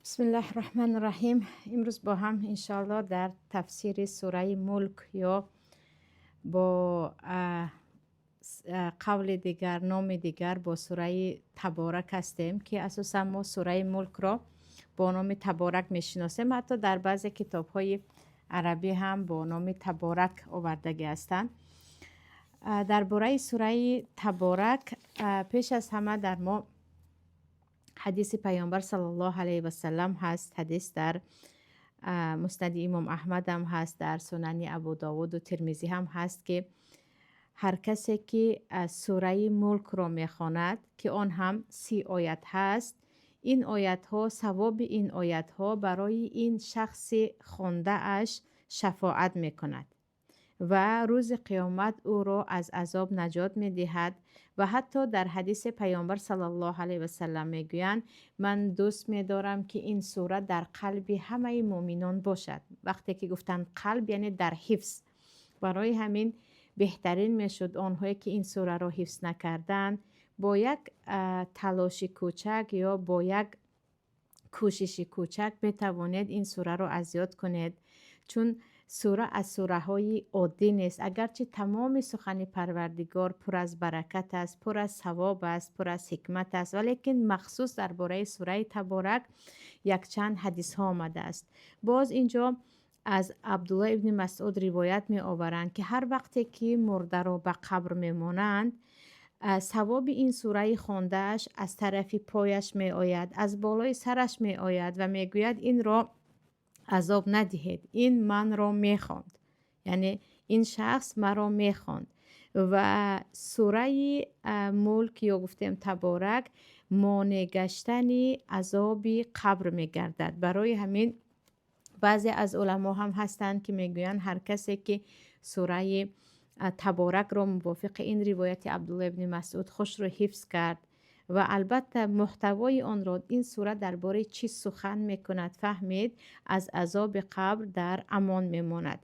Бисмиллаҳи раҳмани раҳим. Имрӯз бо ҳам, иншоалло, дар тафсири сураи Мулк ё бо қавли дигар, номи дигар, бо сураи Таборак ҳастем, ки асосан мо сураи Мулкро бо номи Таборак мешиносем. Ҳатто дар баъзе китобҳои арабӣ ҳам бо номи Таборак овардагӣ ҳастанд. Дар бораи сураи Таборак пеш аз ҳама дар мо ҳадиси Паёмбар саллаллоҳу алайҳи васалам ҳаст. Ҳадис дар Муснади Имом Аҳмадам ҳаст, дар Сунани Абу Довуду Тирмизӣ ҳам ҳаст, ки ҳар касе ки сураи Мулкро мехонад, ки он ҳам 30 оят ҳаст, ин оятҳо, савоби ин оятҳо барои ин шахси хондааш шафоат мекунад ва рӯзи қиёмат ӯро аз азоб наҷот медиҳад. Ва ҳатто дар ҳадисе Паёмбар саллаллоҳу алайҳи васалам мегӯянд: «Ман дӯст медорам, ки ин сура дар қалби ҳамаи муъминон бошад». Вақте ки гуфтанд қалб, яъне дар ҳифз. Барои ҳамин беҳтарин мешуд, онҳое ки ин сураро ҳифз накарданд, бо як талоши кӯчак ё бо як кӯшиши кӯчак метавонед ин сураро аз ёд кунед, чун сура аз сураҳои оддӣ нест. Агарчи тамоми сухани Парвардигор пур аз баракат аст, пур аз савоб аст, пур аз ҳикмат аст, валекин махсус дар бораи сураи Таборак якчанд ҳадисҳо омадааст. Боз инҷо аз Абдулло ибни Масъуд ривоят меоваранд, ки ҳар вақте ки мурдаро ба қабр мемонанд, савоби ин сураи хондааш аз тарафи пояш меояд, аз болои сараш меояд ва мегӯяд: «Инро азоб надиҳед, ин манро мехонд», яъне ин шахс маро мехонд. Ва сураи Мулк ё гуфтем Таборак монеъ гаштани азоби қабр мегардад. Барои ҳамин баъзе аз уламо ҳам ҳастанд, ки мегӯянд, ҳар касе ки сураи Таборакро мувофиқи ин ривояти Абдулло ибни Масъуд хушро ҳифз кард ва албатта муҳтавои онро, ин сура дар бораи чӣ сухан мекунад, фаҳмид, аз азоби қабр дар амон мемонад.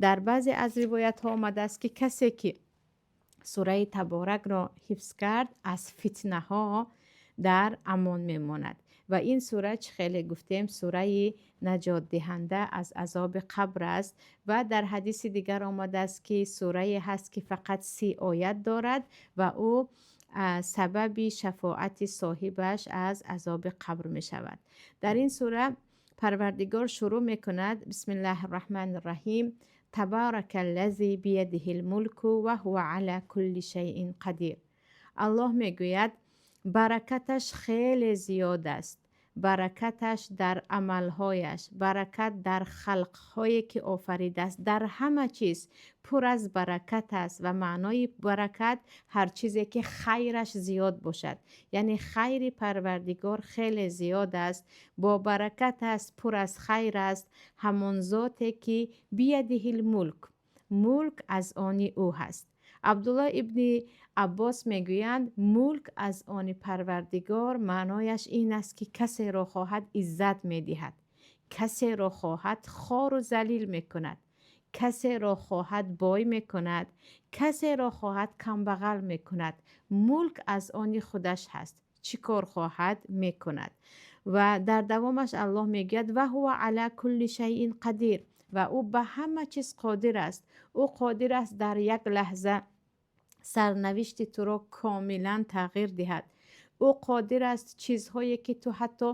Дар баъзе аз ривоятҳо омадааст, ки касе ки сураи Таборакро ҳифз кард, аз фитнаҳо дар амон мемонад. Ва ин сура, чӣ хеле гуфтем, сураи наҷотдиҳанда аз азоби қабр аст. Ва дар ҳадиси дигар омадааст, ки сурае ҳаст, ки фақат 30 оят дорад ва ӯ сабаби шафоати соҳибаш аз азоби қабр мешавад. Дар ин сура Парвардигор шурӯъ мекунад: Бисмиллаҳи раҳмани раҳим, табарака ллази биядиҳи лмулку ва ҳува ала кулли шайъин қадир. Аллоҳ мегӯяд, баракаташ хеле зиёд аст, баракаташ дар амалҳояш, баракат дар халқҳое ки офаридааст, дар ҳама чиз пур аз баракат аст. Ва маънои баракат ҳар чизе ки хайраш зиёд бошад, яъне хайри Парвардигор хеле зиёд аст, бо баракат аст, пур аз хайр аст. Ҳамон зоте ки биядиҳил мулк, мулк аз они ӯ ҳаст. Абдулло ибни Аббос мегӯянд, мулк аз они Парвардигор маънояш ин аст, ки касеро хоҳад, иззат медиҳад, касеро хоҳад, хору залил мекунад, касеро хоҳад, бой мекунад, касеро хоҳад, камбағал мекунад. Мулк аз они худаш ҳаст, чӣ кор хоҳад, мекунад. Ва дар давомаш Аллоҳ мегӯяд: ва ҳува ала кулли шайъин қадир. Ва ӯ ба ҳама чиз қодир аст. Ӯ қодир аст дар як лаҳза сарнавишти туро комилан тағйир диҳад. Ӯ қодир аст чизҳое ки ту ҳатто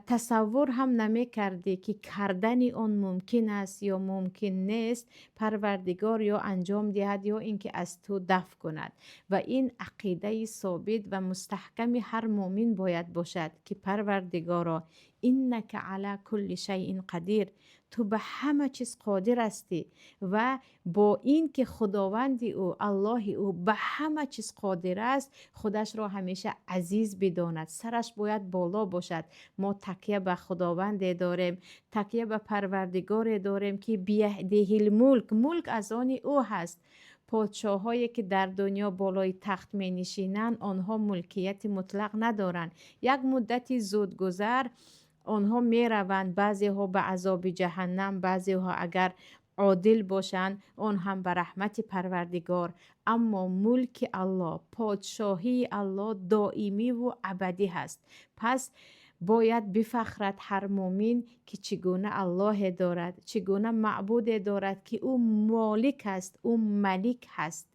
тасаввур ҳам намекардӣ, ки кардани он мумкин аст ё мумкин нест, Парвардигор ё анҷом диҳад, ё ин ки аз ту дафъ кунад. Ва ин ақидаи собит ва мустаҳками ҳар муъмин бояд бошад, ки Парвардигоро, иннака ала кулли шайъин қадир, ту ба ҳама чиз қодир ҳастӣ. Ва бо ин ки Худованди ӯ, Аллоҳи ӯ ба ҳама чиз қодир аст, худашро ҳамеша азиз бидонад, сараш бояд боло бошад. Мо такя ба Худованде дорем, такя ба Парвардигоре дорем, ки биядиҳил мулк, мулк аз они ӯ ҳаст. Подшоҳое ки дар дунё болои тахт менишинанд, онҳо мулкияти мутлақ надоранд. Як муддати зудгузар онҳо мераванд, баъзеҳо ба азоби ҷаҳаннам, баъзеҳо, агар одил бошанд, он ҳам ба раҳмати Парвардигор. Аммо мулки Аллоҳ, подшоҳии Аллоҳ доимиву абадӣ ҳаст. Пас Бояд бифахрад ҳар мӯмин, ки чӣ гуна Аллоҳе дорад, чӣ гуна маъбуде дорад, ки ӯ молик аст, ӯ малик ҳаст,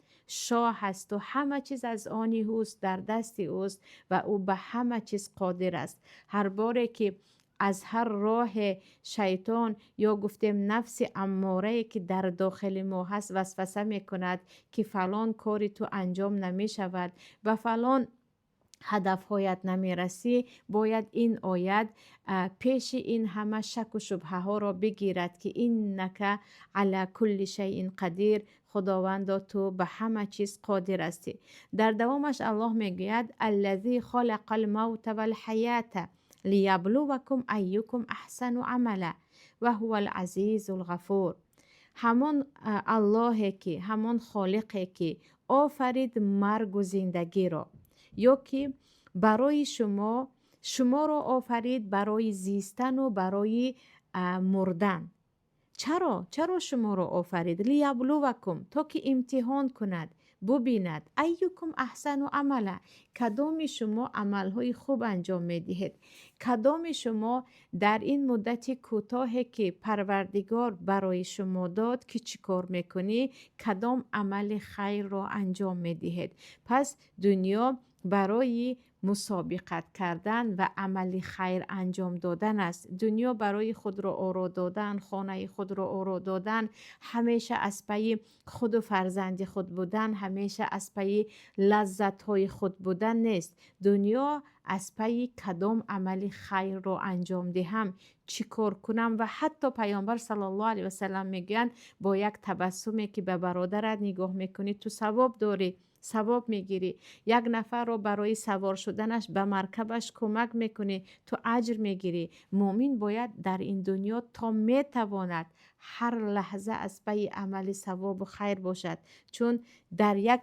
шоҳ ҳаст ва ҳама чиз аз они ӯст, дар дасти ӯст ва ӯ ба ҳама чиз қодир аст. Ҳар боре ки аз ҳар роҳе шайтон ё гуфтем нафси амморае, ки дар дохили мо ҳаст, васваса мекунад, ки фалон кори ту анҷом намешавад, ба фалон ҳадафҳоят намерасӣ, бояд ин оят пеши ин ҳама шаку шубҳаҳоро бигирад, ки إنك على كل شيء قدير, Худовандо, ту ба ҳама чиз қодир ҳастӣ. Дар давомаш Аллоҳ мегӯяд: الذي خلق الموت والحياة ليبلوكم أيكم أحسن عملا وهو العزيز الغفور. Ҳамон Аллоҳе ки, ҳамон холиқе ки офарид маргу зиндагиро, ё ки барои шумо, шуморо офарид барои зистану барои мурдан. Чаро шуморо офарид? ليبلوكم, то ки имтиҳон кунад, бубинад, أيكم أحسن عملا, кадоми шумо амалҳои хуб анҷом медиҳед, кадоми шумо дар ин муддати кӯтоҳе, ки Парвардигор барои шумо дод, ки чӣ кор мекунӣ, кадом амали хайрро анҷом медиҳед. Пас дунё барои мусобиқат кардан ва амали хайр анҷом додан аст. Дунё барои худро оро додан, хонаи худро оро додан, ҳамеша аз пайи худу фарзанди худ будан, ҳамеша аз пайи лаззатҳои худ будан нест. Дунё аз пайи кадом амали хайрро анҷом диҳам, чӣ кор кунам. Ва ҳатто Паёмбар саллаллоҳу алайҳи васалам мегӯянд: бо як табассуме, ки ба бародарат нигоҳ мекунӣ, ту савоб дорӣ, савоб мегирӣ. Як нафарро барои савор шуданаш ба маркабаш кӯмак мекунӣ, ту аҷр мегирӣ. Муъмин бояд дар ин дунё то метавонад ҳар лаҳза аз пайи амали савобу хайр бошад, чун дар як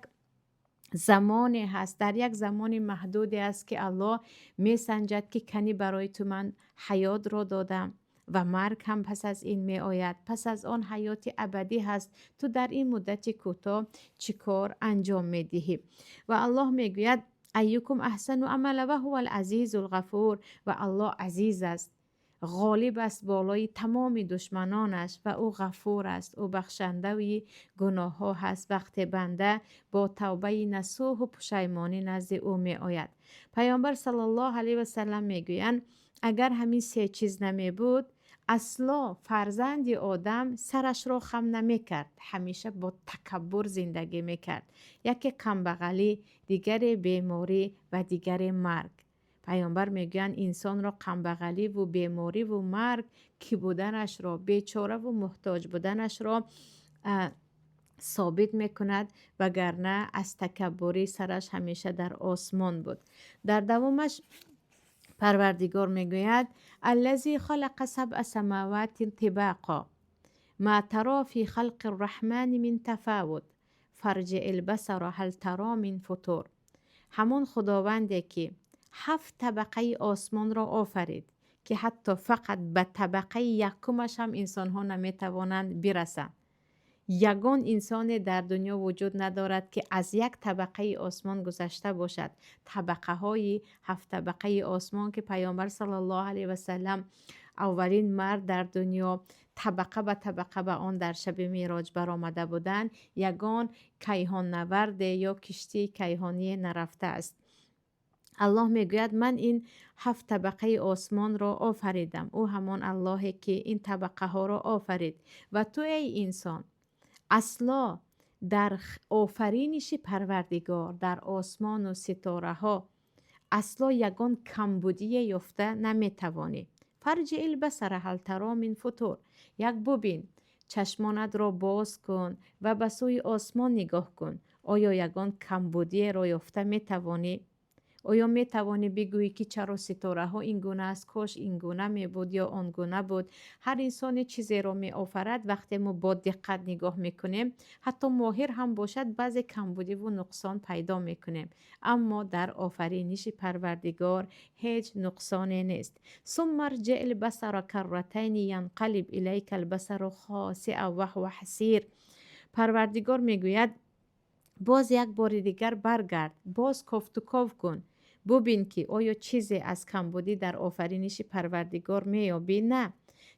замоне ҳаст, дар як замони маҳдуде аст, ки Аллоҳ месанҷад, ки кани барои ту ман ҳаётро додам ва марг ҳам пас аз ин меояд, пас аз он ҳаёти абадӣ ҳаст. Ту дар ин муддати кӯтоҳ чӣ кор анҷом медиҳӣ? Ва Аллоҳ мегӯяд: أيكم أحسن عملا وهو العزيز الغفور. Ва Аллоҳ азиз аст, ғолиб аст болои тамоми душманонаш ва ӯ ғафур аст, ӯ бахшандаи гуноҳҳо ҳаст, вақте банда бо тавбаи насӯҳу пушаймонӣ назди ӯ меояд. Паёмбар саллаллоҳу алайҳи васалам мегӯянд: агар ҳамин се чиз намебуд, асло фарзанди одам сарашро хам намекард, ҳамеша бо такаббур зиндагӣ мекард. Яке камбағалӣ, дигаре беморӣ ва дигаре марг. Паёмбар мегӯянд: инсонро камбағаливу бемориву марг кӣ буданашро, бечораву муҳтоҷ буданашро собит мекунад, вагарна аз такаббурӣ сараш ҳамеша дар осмон буд. Дар давомаш Парвардигор мегӯяд: الذي خلق سبع سماوات طباقا ما ترى في خلق الرحمن من تفاوت فارجع البصر هل ترى من فطور. Ҳамон Худованде ки ҳафт табақаи осмонро офарид, ки ҳатто фақат ба табақаи якумаш ҳам инсонҳо наметавонанд бирасанд. Ягон инсоне дар дунё вуҷуд надорад, ки аз як табақаи осмон гузашта бошад. Табақаҳои ҳафттабақаи осмон, ки Паёмбар саллаллоҳу алайҳи васалам, аввалин мард дар дунё, табақа ба табақа ба он дар шаби Меъроҷ баромада буданд, ягон кайҳоннаварде ё киштии кайҳоние нарафтааст. Аллоҳ мегӯяд: ман ин ҳафт табақаи осмонро офаридам. Ӯ ҳамон Аллоҳе ки ин табақаҳоро офарид ва ту, эй инсон, асло дар офариниши Парвардигор, дар осмону ситораҳо асло ягон камбудие ёфта наметавонӣ. فارجع البصر هل ترى من فطور. Як бубин, чашмонатро боз кун ва ба сӯи осмон нигоҳ кун. Оё ягон камбудиеро ёфта метавонӣ? Оё метавонӣ бигӯӣ, ки чаро ситораҳо ин гуна аст, кош ин гуна мебуд ё он гуна буд? Ҳар инсоне чизеро меофарад, вақте мо бо диққат нигоҳ мекунем, ҳатто моҳир ҳам бошад, баъзе камбудиву нуқсон пайдо мекунем. Аммо дар офариниши Парвардигор ҳеҷ нуқсоне нест. ثم ارجع البصر كرتين ينقلب إليك البصر خاسئا وهو حسير. Парвардигор мегӯяд: боз як бори дигар баргард, боз кофтуков кун. Бубин, ки оё чизе аз камбудӣ дар офариниши Парвардигор меёбӣ? На,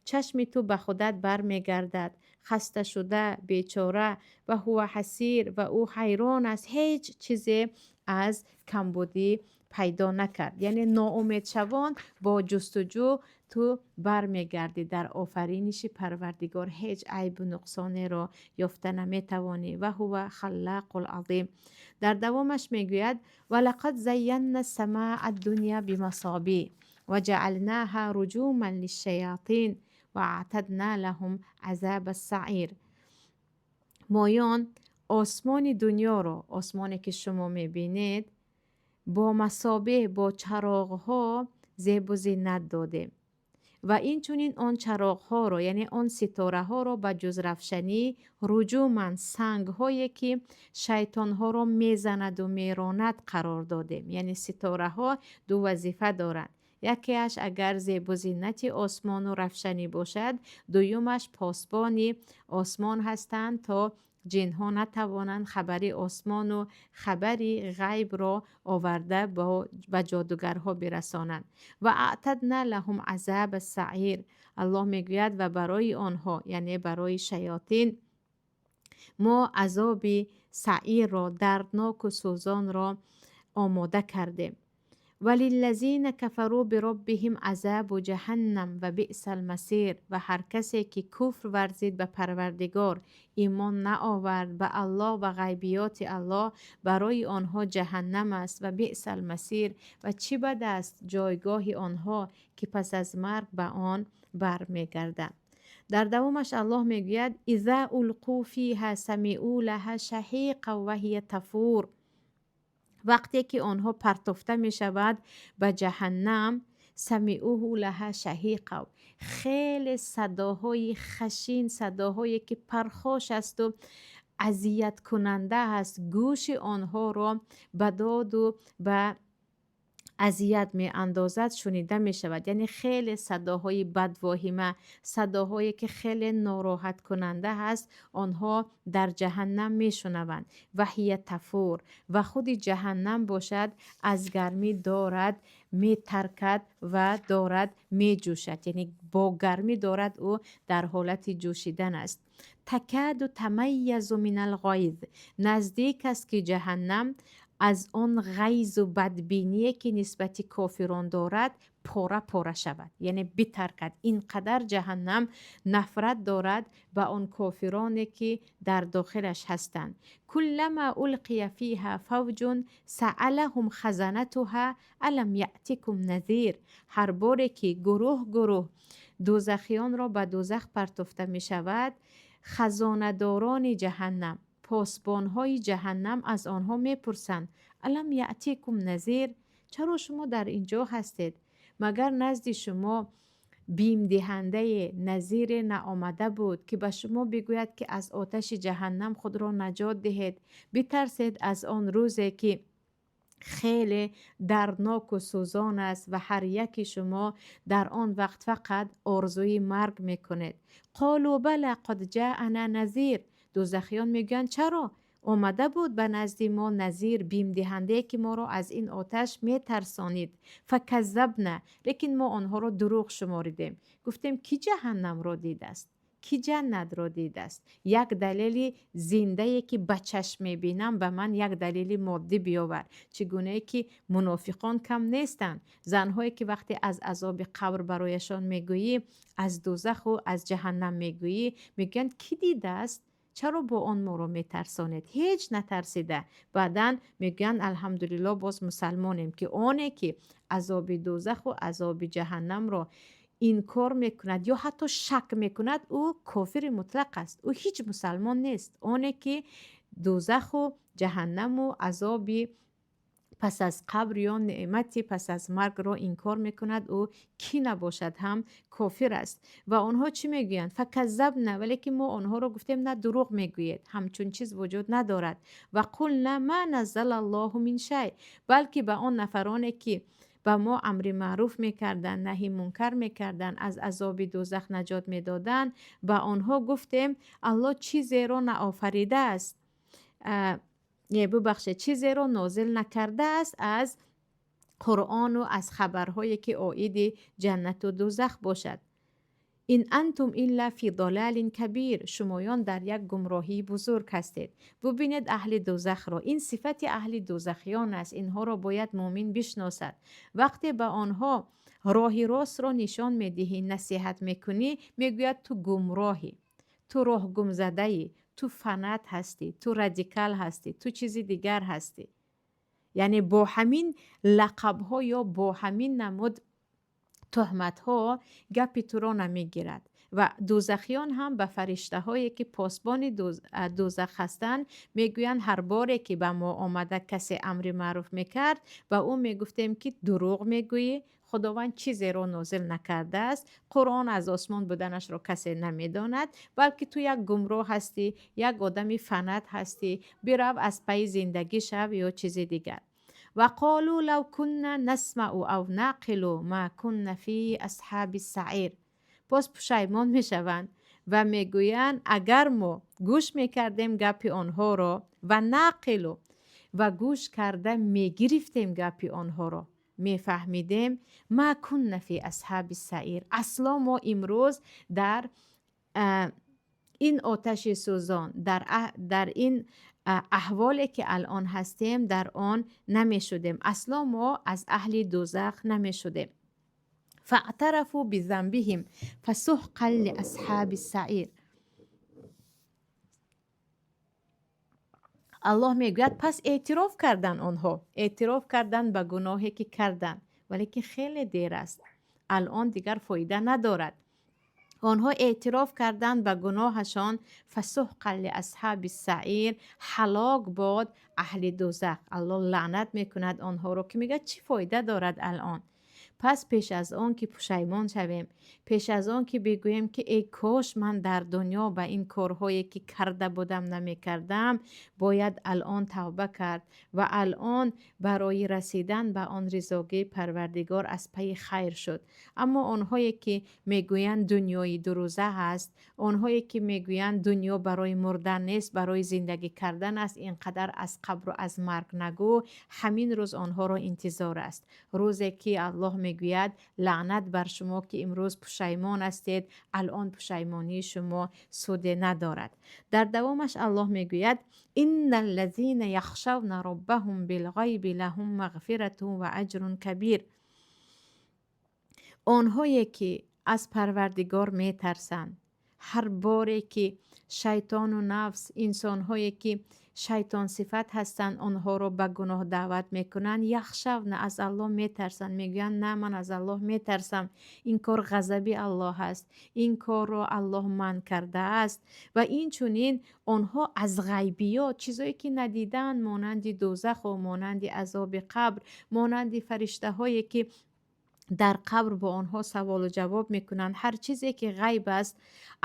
чашми ту ба худат бармегардад, хасташуда, бечора. Ва ҳува ҳасир, ва ӯ ҳайрон аст, ҳеҷ чизе аз камбудӣ пайдо накард. Яъне ноумедшавон бо ҷустуҷӯ ту бармегардӣ, дар офариниши Парвардигор ҳеҷ айбу нуқсонеро ёфта наметавонӣ. Ва ҳува халлақул азим. Дар давомаш мегӯяд: ва лақад зайянна самаа аддуня бимасобиҳ ва ҷаалнаҳа руҷуман лишшаятин ва аътадна лаҳум азаба ссаир. Моён осмони дунёро, осмоне ки шумо мебинед, бо масобеҳ, бо чароғҳо зебу зинат додем ва инчунин он чароғҳоро, яъне он ситораҳоро, ба ҷуз равшанӣ, руҷуман, сангҳое ки шайтонҳоро мезанаду меронад, қарор додем. Яъне ситораҳо ду вазифа доранд: якеаш агар зебу зинати осмону равшанӣ бошад, дуюмаш посбони осмон ҳастанд, то ҷинҳо натавонанд хабари осмону хабари ғайбро оварда ба ҷодугарҳо бирасонанд. Ва аътадна лаҳум азаба саир. Аллоҳ мегӯяд: ва барои онҳо, яъне барои шаётин, мо азоби саирро, дардноку сӯзонро, омода кардем. Валиллазина кафару бироббиҳим азабу ҷаҳаннам ва биъсал масир. Ва ҳар касе ки куфр варзид ба Парвардигор, имон наовард ба Аллоҳ ва ғайбиёти Аллоҳ, барои онҳо ҷаҳаннам аст. Ва биъсал масир, ва чӣ бад аст ҷойгоҳи онҳо, ки пас аз марг ба он бармегарданд. Дар давомаш Аллоҳ мегӯяд: иза улқу фиҳа самиъу лаҳа шаҳиқа ва ҳия тафур. Вақте ки онҳо партофта мешавад ба ҷаҳаннам, самиуҳу лаҳа шаҳиқав, хеле садоҳои хашин, садоҳое ки пархош асту азияткунанда аст, гӯши онҳоро ба доду ба азият меандозад, шунида мешавад. Яъне хеле садоҳои бадвоҳима, садоҳое ки хеле нороҳаткунанда ҳаст, онҳо дар ҷаҳаннам мешунаванд. Ва ҳия тафур, ва худи ҷаҳаннам бошад, аз гармӣ дорад метаркад ва дорад меҷӯшад, яъне бо гармӣ дорад, ӯ дар ҳолати ҷӯшидан аст. Такаду тамайязу минал ғайз, наздик аст, ки ҷаҳаннам аз он ғайзу бадбиние ки нисбати кофирон дорад, пора пора шавад, яъне битаркад. Ин қадар ҷаҳаннам нафрат дорад ба он кофироне ки дар дохилаш ҳастанд. Куллама улқия фиҳа фавҷун саалаҳум хазанатуҳа алам яътикум назир. Ҳар боре ки гурӯҳ гурӯҳ дӯзахиёнро ба дӯзах партофта мешавад, хазонадорони ҷаҳаннам, посбонҳои ҷаҳаннам аз онҳо мепурсанд: алам яътикум назир, чаро шумо дар ин ҷо ҳастед? Магар назди шумо бимдиҳандае, назире наомада буд, ки ба шумо бигӯяд, ки аз оташи ҷаҳаннам худро наҷот диҳед, битарсед аз он рӯзе ки хеле дардноку сӯзон аст ва ҳар яки шумо дар он вақт фақат орзуи марг мекунед? Қолу бала қад ҷаана назир. Дӯзахиён мегӯянд: чаро, омада буд ба назди мо назир, бимдиҳандае, ки моро аз ин оташ метарсонид. Факаззабна, лекин мо онҳоро дурӯғ шуморидем, гуфтем: ки ҷаҳаннамро дидааст, ки ҷаннатро дидааст? Як далели зиндае ки ба чашм мебинам, ба ман як далели моддӣ биёвар. Чӣ гунае ки мунофиқон кам нестанд, занҳое ки вақте аз азоби қабр барояшон мегӯӣ, аз дӯзаху аз ҷаҳаннам мегӯӣ, мегӯянд: кӣ дидааст? Чаро бо он моро метарсонед? Ҳеҷ натарсида баъдан мегӯянд: алҳамдулилло, боз мусалмонем. Ки оне ки азоби дӯзаху азоби ҷаҳаннамро инкор мекунад ё ҳатто шак мекунад, ӯ кофири мутлақ аст, ӯ ҳеҷ мусалмон нест. Оне ки дӯзаху ҷаҳаннаму азоби пас аз қабр ё неъмати пас аз маргро инкор мекунад, ӯ кӣ набошад ҳам, кофир аст. Ва онҳо чӣ мегӯянд? Факаззабна, валекин мо онҳоро гуфтем: на, дурӯғ мегӯед, ҳамчун чиз вуҷуд надорад. Ва қулна ма наззала Аллоҳу мин шай, балки ба он нафароне ки ба мо амри маъруф мекарданд, наҳи мункар мекарданд, аз азоби дӯзах наҷот медоданд, ба онҳо гуфтем: Аллоҳ чизеро наофаридааст, бубахшед, чизеро нозил накардааст аз Қуръону аз хабарҳое, ки оиди ҷаннату дӯзах бошад. Ин антум илла фи долалин кабир, шумоён дар як гумроҳии бузург ҳастед. Бубинед аҳли дӯзахро. Ин сифати аҳли дӯзахиён аст. Инҳоро бояд муъмин бишносад. Вақте ба онҳо роҳи ростро нишон медиҳӣ, насиҳат мекунӣ, мегӯяд: ту гумроҳӣ, ту роҳгумзадаӣ, ту фанат ҳастӣ, ту радикал ҳастӣ, ту чизи дигар ҳастӣ. Яъне бо ҳамин лақабҳо ё бо ҳамин намуд туҳматҳо гапи туро намегирад. Ва дӯзахиён ҳам ба фариштаҳое, ки посбони дӯзах ҳастанд, мегӯянд: ҳар боре ки ба мо омада касе амри маъруф мекард, ба ӯ мегуфтем, ки дурӯғ мегӯӣ, Худованд чизеро нозил накардааст, Қуръон аз осмон буданашро касе намедонад, балки ту як гумроҳ ҳастӣ, як одами фанат ҳастӣ, бирав аз пайи зиндагӣ шав ё чизи дигар. Ва қолу лав кунна насмау ав нақилу ма кунна фи асҳаби саир. Боз пушаймон мешаванд ва мегӯянд: агар мо гӯш мекардем гапи онҳоро, ва нақилу, ва гӯш карда мегирифтем гапи онҳоро, мефаҳмидем, ма кунна фи асҳаби саир, асло мо имрӯз дар ин оташи сӯзон, дар ин аҳволе, ки алон ҳастем, дар он намешудем, асло мо аз аҳли дӯзах намешудем. Фаътарафу бизанбиҳим фасуҳқан лиасҳаби саир. Аллоҳ мегӯяд: пас эътироф карданд онҳо, эътироф карданд ба гуноҳе, ки карданд, валекин хеле дер аст, алон дигар фоида надорад. Онҳо эътироф карданд ба гуноҳашон, фасуҳқан лиасҳаби саир, ҳалок бод аҳли дӯзах. Аллоҳ лаънат мекунад онҳоро, ки мегӯяд: чӣ фоида дорад алон? Пас пеш аз он ки пушаймон шавем, пеш аз он ки бигӯем, ки эй кош ман дар дунё ба ин корҳое, ки карда будам, намекардам, бояд алон тавба кард ва алон барои расидан ба он ризогии Парвардигор аз пайи хайр шуд. Аммо онҳое, ки мегӯянд дунёи дурӯза ҳаст, онҳое, ки мегӯянд дунё барои мурдан нест, барои зиндагӣ кардан аст, ин қадар аз қабру аз марг нагӯ, ҳамин рӯз онҳоро интизор аст. Рӯзе ки Аллоҳ мегӯяд: лаънат бар шумо, ки имрӯз пушаймон ҳастед, алон пушаймонии шумо суде надорад. Дар давомаш Аллоҳ мегӯяд: инна аллазина яхшавна роббаҳум билғайби лаҳум мағфиратун ва аҷрун кабир. Онҳое, ки аз Парвардигор метарсанд, ҳар боре ки шайтону нафс, инсонҳое, ки шайтонсифат ҳастанд, онҳоро ба гуноҳ даъват мекунанд, яхшавна, аз Аллоҳ метарсанд, мегӯянд: на, ман аз Аллоҳ метарсам, ин кор ғазаби Аллоҳ аст, ин корро Аллоҳ манъ кардааст. Ва инчунин онҳо аз ғайбиёт, чизое ки надидаанд, монанди дӯзаху монанди азоби қабр, монанди фариштаҳое, ки дар қабр бо онҳо саволу ҷавоб мекунанд, ҳар чизе ки ғайб аст,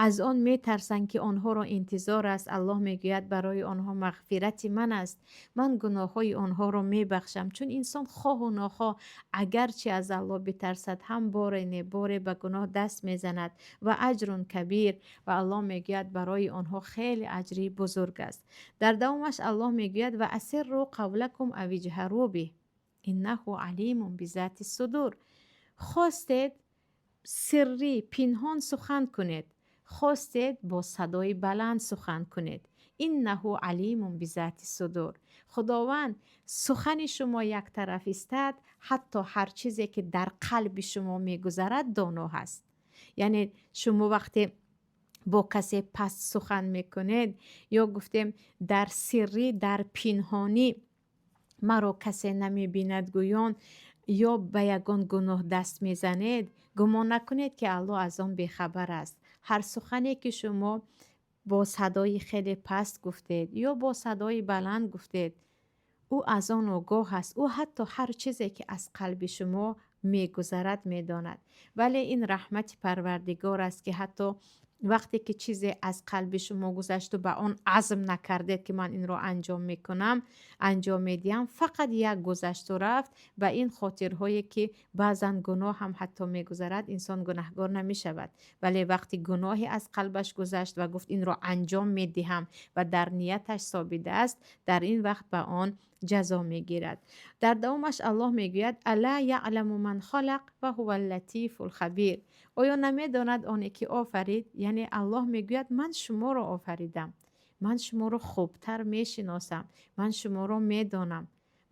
аз он метарсанд, ки онҳоро интизор аст. Аллоҳ мегӯяд: барои онҳо мағфирати ман аст, ман гуноҳҳои онҳоро мебахшам. Чун инсон хоҳу нохоҳ, агарчи аз Аллоҳ битарсад ҳам, боре не боре ба гуноҳ даст мезанад. Ва аҷрун кабир, ва Аллоҳ мегӯяд: барои онҳо хеле аҷри бузург аст. Дар давомаш Аллоҳ мегӯяд: ва асирру қавлакум авиҷҳару биҳ иннаҳу алимун бизати судур. Хостед сиррӣ пинҳон сухан кунед, хостед бо садои баланд сухан кунед, иннаҳу алимун бизати судур. Худованд сухани шумо як тараф истад, ҳатто ҳар чизе, ки дар қалби шумо мегузарад, доно ҳаст. Яъне шумо вақте бо касе паст сухан мекунед ё гуфтем дар сиррӣ, дар пинҳонӣ, маро касе намебинад гӯён, ё ба ягон гуноҳ даст мезанед, гумон накунед, ки Аллоҳ аз он бехабар аст. Ҳар сухане, ки шумо бо садои хеле паст гуфтед ё бо садои баланд гуфтед, ӯ аз он огоҳ аст. Ӯ ҳатто ҳар чизе, ки аз қалби шумо мегузарад, медонад. Вале ин раҳмати Парвардигор аст, ки ҳатто Вақте ки чизе аз қалби шумо гузашту ба он азм накардед, ки ман инро анҷом мекунам, анҷом медиҳам, фақат як гузашту рафт, ба ин хотирҳое ки баъзан гуноҳ ҳам ҳатто мегузарад, инсон гунаҳгор намешавад. Вале вақти гуноҳе аз қалбаш гузашт ва гуфт: «Инро анҷом медиҳам», ва дар нияташ собида аст, дар ин вақт ба он ҷазо мегирад. Дар давомаш Аллоҳ мегӯяд: ألا يعلم من خلق وهو اللطيف الخبير. Оё намедонад оне, ки офарид? Яъне Аллоҳ мегӯяд: «Ман шуморо офаридам, ман шуморо хубтар мешиносам, ман шуморо медонам.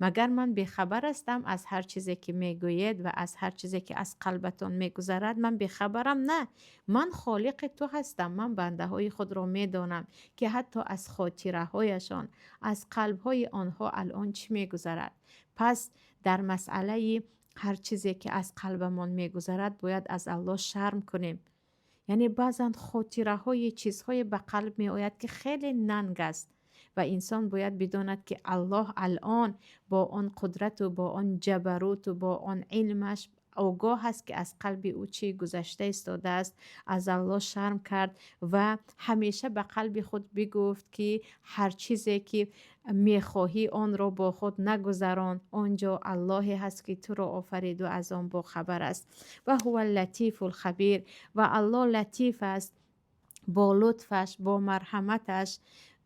Магар ман бехабар ҳастам аз ҳар чизе, ки мегӯед, ва аз ҳар чизе, ки аз қалбатон мегузарад? Ман бехабарам? На, ман холиқи ту ҳастам, ман бандаҳои худро медонам, ки ҳатто аз хотираҳояшон, аз қалбҳои онҳо алон чӣ мегузарад». Пас дар масъалаи ҳар чизе, ки аз қалбамон мегузарад, бояд аз Аллоҳ шарм кунем. Яъне баъзан хотираҳои чизҳое ба қалб меояд, ки хеле нанг аст, ва инсон бояд бидонад, ки Аллоҳ алон бо он қудрату бо он ҷабаруту бо он илмаш огоҳ аст, ки аз қалби ӯ чӣ гузашта истодааст. Аз Аллоҳ шарм кард ва ҳамеша ба қалби худ бигуфт, ки ҳар чизе, ки мехоҳӣ, онро бо худ нагузарон. Он ҷо Аллоҳе ҳаст, ки туро офариду аз он бохабар аст. وهو اللطيف الخبير. Ва Аллоҳ латиф аст, бо лутфаш, бо марҳаматаш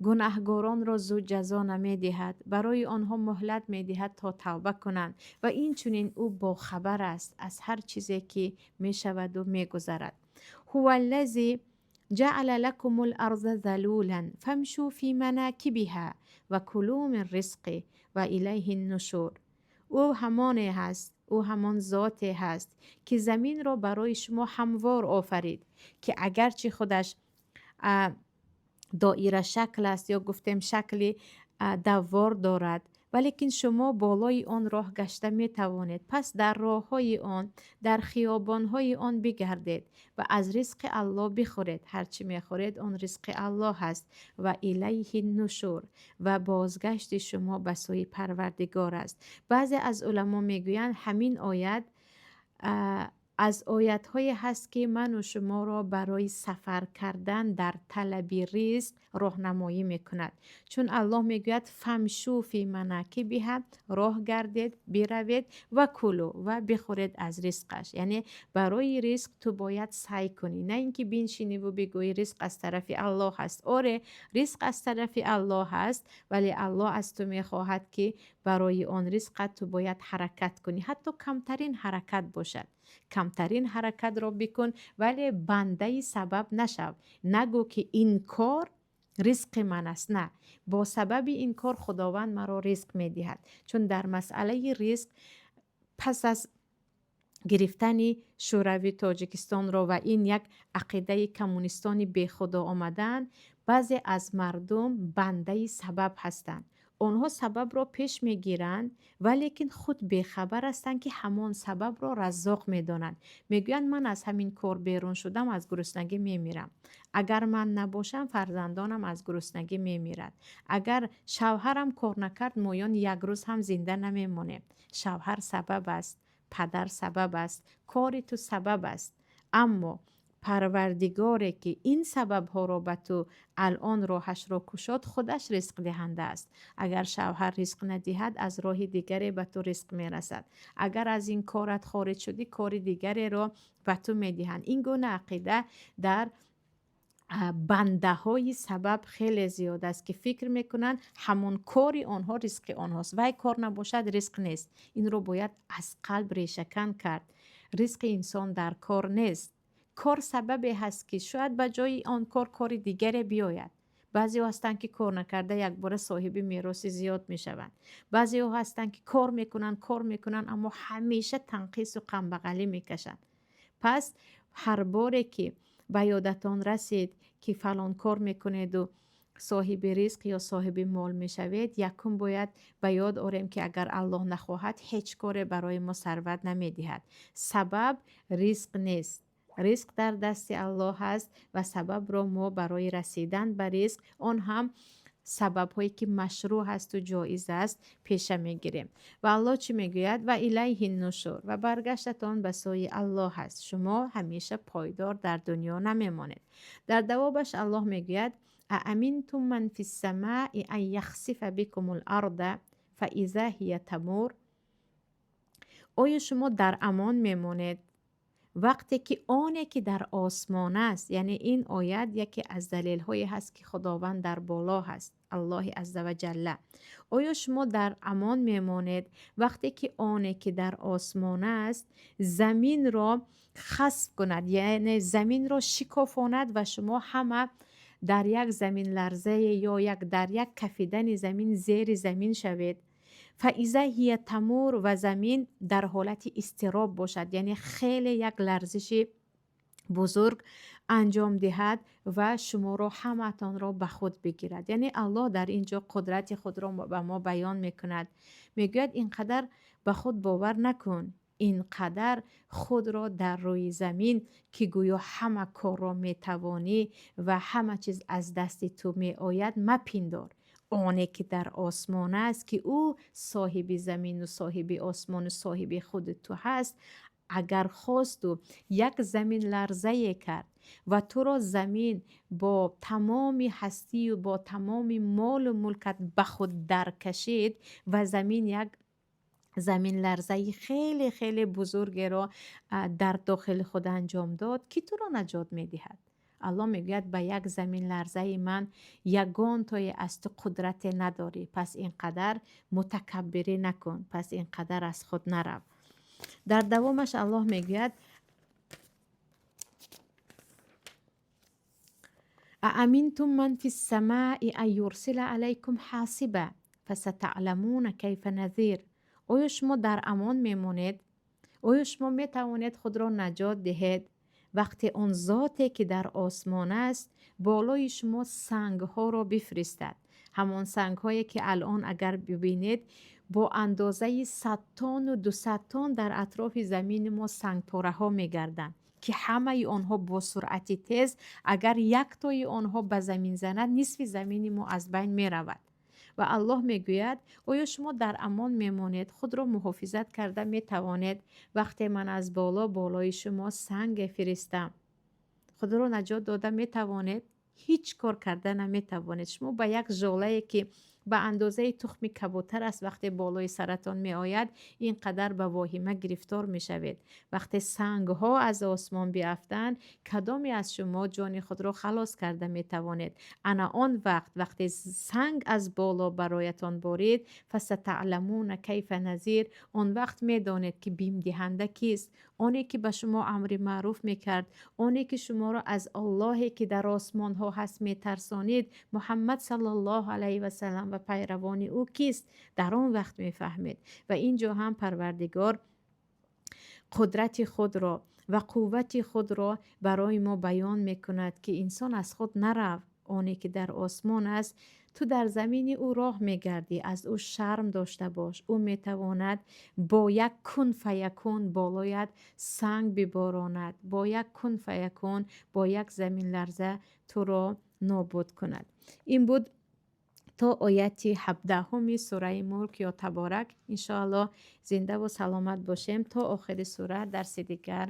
гунаҳгоронро зуд ҷазо намедиҳад, барои онҳо муҳлат медиҳад, то тавба кунанд. Ва инчунин ӯ бохабар аст аз ҳар чизе, ки мешаваду мегузарад. هو الذي جعل لكم الأرض ذلولا فامشوا في مناكبها وكلوا من رزقه وإليه النشور. Ӯ ҳамоне ҳаст, ӯ ҳамон зоте ҳаст, ки заминро барои шумо ҳамвор офарид, ки агарчи худаш доира шакл аст ё гуфтем шакли даввор дорад, валекин шумо болои он роҳ гашта метавонед. Пас дар роҳҳои он, дар хиёбонҳои он бигардед ва аз ризқи Аллоҳ бихӯред. Ҳар чӣ мехӯред, он ризқи Аллоҳ аст. وإليه النشور. Ва бозгашти шумо ба сӯи Парвардигор аст. Баъзе аз уламо мегӯянд, ҳамин оят аз оятҳое ҳаст, ки ману шуморо барои сафар кардан дар талаби ризқ роҳнамоӣ мекунад, чун Аллоҳ мегӯяд: فامشوا في مناكبها, роҳ гардед, биравед, وكلوا, ва бихӯред аз ризқаш. Яъне барои ризқ ту бояд саъй кунӣ, на ин ки биншиниву бигӯӣ: «Ризқ аз тарафи Аллоҳ аст». Оре, ризқ аз тарафи Аллоҳ аст, вале Аллоҳ аз ту мехоҳад, ки барои он ризқат ту бояд ҳаракат кунӣ, ҳатто камтарин ҳаракат бошад. Камтарин ҳаракатро бикун, вале бандаи сабаб нашав. Нагӯ, ки ин кор ризқи ман аст. На, бо сабаби ин кор Худованд маро ризқ медиҳад. Чун дар масъалаи ризқ пас аз гирифтани Шӯрави Тоҷикистонро ва ин як ақидаи коммунистони бехудо омадаанд, баъзе аз мардум бандаи сабаб ҳастанд. Онҳо сабабро пеш мегиранд, валекин худ бехабар ҳастанд, ки ҳамон сабабро Раззоқ медонанд. Мегӯянд: «Ман аз ҳамин кор берун шудам, аз гуруснагӣ мемирам. Агар ман набошам, фарзандонам аз гуруснагӣ мемирад. Агар шавҳарам кор накард, моён як рӯз ҳам зинда намемонем». Шавҳар сабаб аст, падар сабаб аст, кори ту сабаб аст, аммо Парвардигоре, ки ин сабабҳоро ба ту алон роҳашро кушод, худаш ризқдиҳанда аст. Агар шавҳар ризқ надиҳад, аз роҳи дигаре ба ту ризқ мерасад. Агар аз ин корат хориҷ шудӣ, кори дигареро ба ту медиҳанд. Ин гуна ақида дар бандаҳои сабаб хеле зиёд аст, ки фикр мекунанд, ҳамон кори онҳо ризқи онҳост, вай кор набошад, ризқ нест. Инро бояд аз қалб решакан кард. Ризқи инсон дар кор нест. Кор сабабе ҳаст, ки шояд ба ҷои он кор кори дигаре биёяд. Баъзеҳо ҳастанд, ки кор накарда якбора соҳиби мероси зиёд мешаванд. Баъзеҳо ҳастанд, ки кор мекунанд, кор мекунанд, аммо ҳамеша танқису камбағалӣ мекашанд. Пас ҳар боре ки ба ёдатон расид, ки фалон кор мекунеду соҳиби ризқ ё соҳиби мол мешавед, якум бояд ба ёд орем, ки агар Аллоҳ нахоҳад, ҳеҷ коре барои мо сарват намедиҳад. Сабаб ризқ нест, ризқ дар дасти Аллоҳ аст ва сабабро мо барои расидан ба ризқ, он ҳам Сабабҳое ки машрӯъ ҳасту ҷоиз аст, пеша мегирем. Ва Аллоҳ чӣ мегӯяд? Ва илайҳи нушур, ва баргаштатон ба сӯи Аллоҳ аст. Шумо ҳамеша пойдор дар дунё намемонед. Дар давобаш Аллоҳ мегӯяд: ааминтум ман фиссамаи ан яхсифа бикумул арда фаиза ҳия тамур. Оё шумо дар амон мемонед вақте ки оне ки дар осмон аст? Яъне ин оят яке аз далелҳое ҳаст, ки Худованд дар боло ҳаст, Аллоҳи азза ва ҷалла. Оё шумо дар амон мемонед вақте ки оне ки дар осмон аст заминро хасф кунад, яъне заминро шикофонад ва шумо ҳама дар як заминларзае ё дар як кафидани замин зери замин шавед? Фаиза ҳия тамур, ва замин дар ҳолати изтироб бошад, яъне хеле як ларзиши бузург анҷом диҳад ва шуморо ҳамаатонро ба худ бигирад. Яъне Аллоҳ дар ин ҷо қудрати худро ба мо баён мекунад. Мегӯяд, ин қадар ба худ бовар накун, ин қадар худро дар рӯи замин, ки гӯё ҳама корро метавонӣ ва ҳама чиз аз дасти ту меояд, мапиндор. Оне ки дар осмон аст, ки ӯ соҳиби замину соҳиби осмону соҳиби худи ту ҳаст, агар хосту як заминларзае кард ва туро замин бо тамоми ҳастию бо тамоми молу мулкат ба худ даркашид ва замин як заминларзаи хеле хеле бузургеро дар дохили худ анҷом дод, ки туро наҷот медиҳад? Аллоҳ мегӯяд, ба як заминларзаи ман ягонтое аз ту қудрате надорӣ, пас ин қадар мутакаббирӣ накун, пас ин қадар аз худ нарав. Дар давомаш Аллоҳ мегӯяд: ааминтум ман фиссамаи ан юрсила алайкум ҳасиба фасатаъламуна кайфа назир. Оё шумо дар амон мемонед? Оё шумо метавонед худро наҷот диҳед вақте он зоте ки дар осмон аст болои шумо сангҳоро бифиристад? Ҳамон сангҳое ки алон агар бибинед, бо андозаи 100 тонну 200 тон дар атрофи замини мо сангпораҳо мегарданд, ки ҳамаи онҳо бо суръати тез, агар яктои онҳо ба замин занад, нисфи замини мо аз байн меравад. Ва Аллоҳ мегӯяд, оё шумо дар амон мемонед, худро муҳофизат карда метавонед вақте ман аз боло болои шумо санге фиристам? Худро наҷот дода метавонед? Ҳеҷ кор карда наметавонед. Шумо ба як жолае ки ба андозаи тухми кабутар аст, вақте болои саратон меояд, ин қадар ба воҳима гирифтор мешавед. Вақте сангҳо аз осмон биафтанд, кадоме аз шумо ҷони худро халос карда метавонед? Ана он вақт, вақте санг аз боло бароятон борид, фасатаъламуна кайфа назир, он вақт медонед ки бимдиҳанда кист, оне ки ба шумо амри маъруф мекард, оне ки шуморо аз Аллоҳе ки дар осмонҳо ҳаст метарсонид, Муҳаммад саллаллоҳу алайҳи васаллам ва пайравони ӯ кист? Дар он вақт мефаҳмед. Ва ин ҷо ҳам Парвардигор қудрати худро ва қуввати худро барои мо баён мекунад, ки инсон аз худ нарав. Оне ки дар осмон аст, ту дар замини ӯ роҳ мегардӣ, аз ӯ шарм дошта бош. Ӯ метавонад бо як кун фаякун болоят санг биборонад, бо як кун фаякун, бо як заминларза туро нобуд кунад. Ин буд то ояти 17-уми сураи Мулк ё Таборак. Иншоаллоҳ, зиндаву саломат бошем то охири сура дарси дигар.